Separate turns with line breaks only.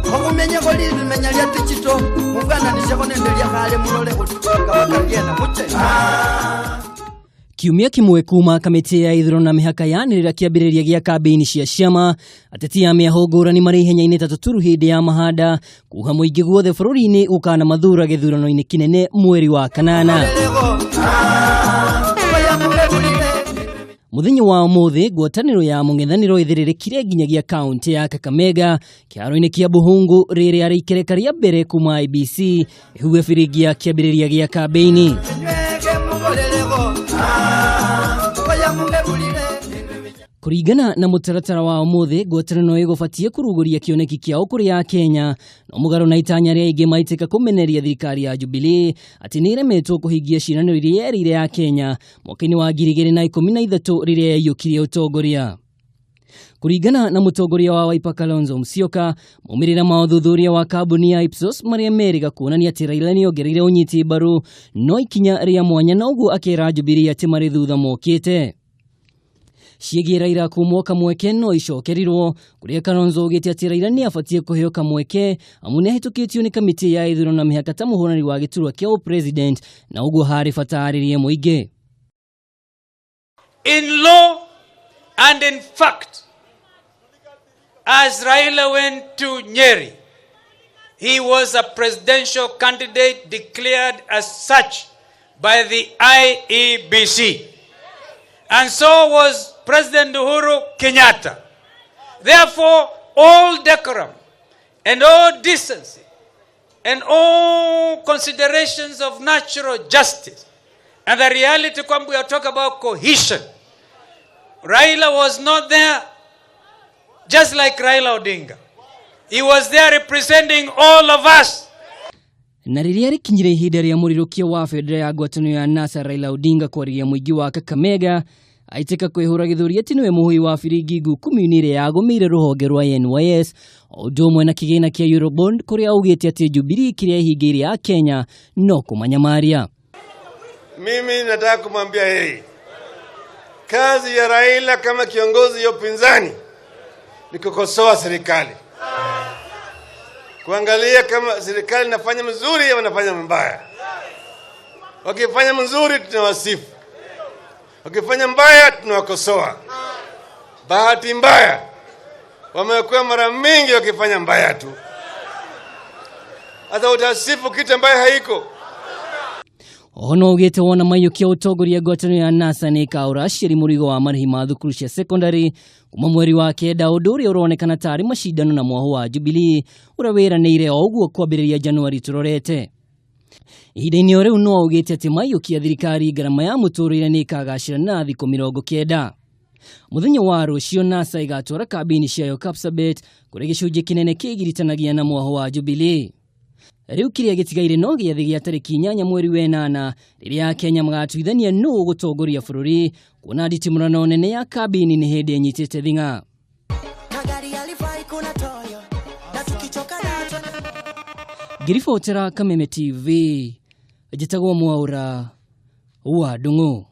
Khumenyekho limenya lya digital mufwananishekho nende lyakhale mulole khuti muche.
Kiumia kimwe kuma kamĩtĩ ya ithurano na mĩhaka yanĩrĩra kĩambĩrĩria gĩa kambĩini cia ciama, ateti a mĩahũ ngũrani marĩ ihenya-inĩ ta tũturu hĩndĩ ya mahanda kuha mũingĩ guothe bũrũri-inĩ gũkana mathura gĩthurano-inĩ kĩnene mweri wa kanana. Mũthenya wa ũmũthĩ ngwatanĩro ya mũng'ethanĩro ĩthĩrĩrĩkire nginyagia kaunti ya Kakamega kĩharo-inĩ kĩa Buhungu rĩrĩa rĩ ikereka rĩa mbere kuma IEBC ĩhuhe biringi ya kĩambĩrĩria gĩa kambĩini. Kũringana na mũtaratara wa ũmũthĩ, ngwatanĩro ĩgũbatie kũrugũria kĩoneki kĩao kũrĩ a Kenya no mũgarũ na itanya rĩa aingĩ maitĩka kũmeneria thirikari ya Jubilee atĩ nĩ ĩremetwo kũhingia ciĩranĩro iria yerĩire ya Kenya mwaka-inĩ wa 2013 rĩrĩa yaiyũkirie ũtongoria. Kũringana na mũtongoria wa Wiper Kalonzo Musyoka, maumĩrĩra ma ũthuthuria wa kambuni ya Ipsos marĩa merĩga kuonania atĩ Raila nĩongereire ũnyiti mbaru no ikinya rĩa mwanya na ũguo akĩra Jubilee atĩ marĩ thutha mokĩte. Ciĩgiĩ Raila kumwo kamweke no icokerirwo kũrĩa Kalonzo augĩte atĩ Raila nĩ abatiĩ kũheo kamweke amu nĩ ahĩtũkĩtio nĩ kamĩtĩ ya ithurano na mĩhaka ta mũhũrani wa gĩturwa kĩa ũpresident na ũguo harĩ bata arĩrie mũingĩ.
In law and in fact, as Raila went to Nyeri, he was a presidential candidate declared as such by the IEBC. And so was President Uhuru Kenyatta. Therefore, all decorum and all decency and all considerations of natural justice and the reality kwamba we are talking about cohesion. Raila was not there just like Raila Odinga. He was there representing all of us.
Na rĩrĩa rĩkinyire ihinda rĩa mũrirũkia wa bendera ya ngwatanĩro ya NASA Raila Odinga kwariria mũingĩ wa Kakamega aitĩka kwĩhũra gĩthũri atĩ nĩwe mũhũi wa biringi ngukumio-inĩ ĩrĩa yagũmĩire rũhonge rwa NYS o ũndũ ũmwe na kĩgĩna kĩa Eurobond kũrĩa augĩte atĩ Jubilee kĩrĩa ĩhingĩire ya Kenya no kũmanyamaria.
Mimi nataka kumwambia yeye, kazi ya Raila kama kiongozi ya upinzani ni kukosoa serikali, kuangalia kama serikali inafanya mzuri au inafanya mbaya. Wakifanya mzuri tunawasifu, wakifanya mbaya tunawakosoa. Bahati mbaya wamekuwa mara mingi wakifanya mbaya tu. Sasa utasifu kitu ambaye haiko.
Oho no augĩte wona maiyũkia ũtongoria ngwatanĩro ya NASA nĩ ĩkaũra aciari mũrigo wa marĩhi ma thukuru cia sekondari kuma mweri wa kenda, ũndũ ũrĩa ũronekana tarĩ macindano na mwahũ wa Jubilee ũrĩa wĩranĩire o ũguo kwambĩrĩria Januari tũrorete. Ihinda-inĩ o rĩu no augĩte atĩ maiyũkia thirikari ngarama ya mũtũrĩre nĩ ĩkagacĩra na thikũ 90. Mũthenya wa rũciũ NASA ĩgatwara kambĩini ciayo Kapsabet kũrĩa gĩcunjĩ kĩnene kĩgiritanagia na mwahũ wa Jubilee. Rĩu kĩrĩa gĩtigaire no gĩathĩ gĩa tarĩki 8 mweri wa ĩnana rĩrĩa Akenya magatuithania nũ ũgũtongoria bũrũri kuona nditimũrano nene ya kambĩini nĩ hĩndĩ ĩnyitĩte thing'a. Ngĩribotera Kameme TV, njĩtagwo Mwaũra wa Ndung'u.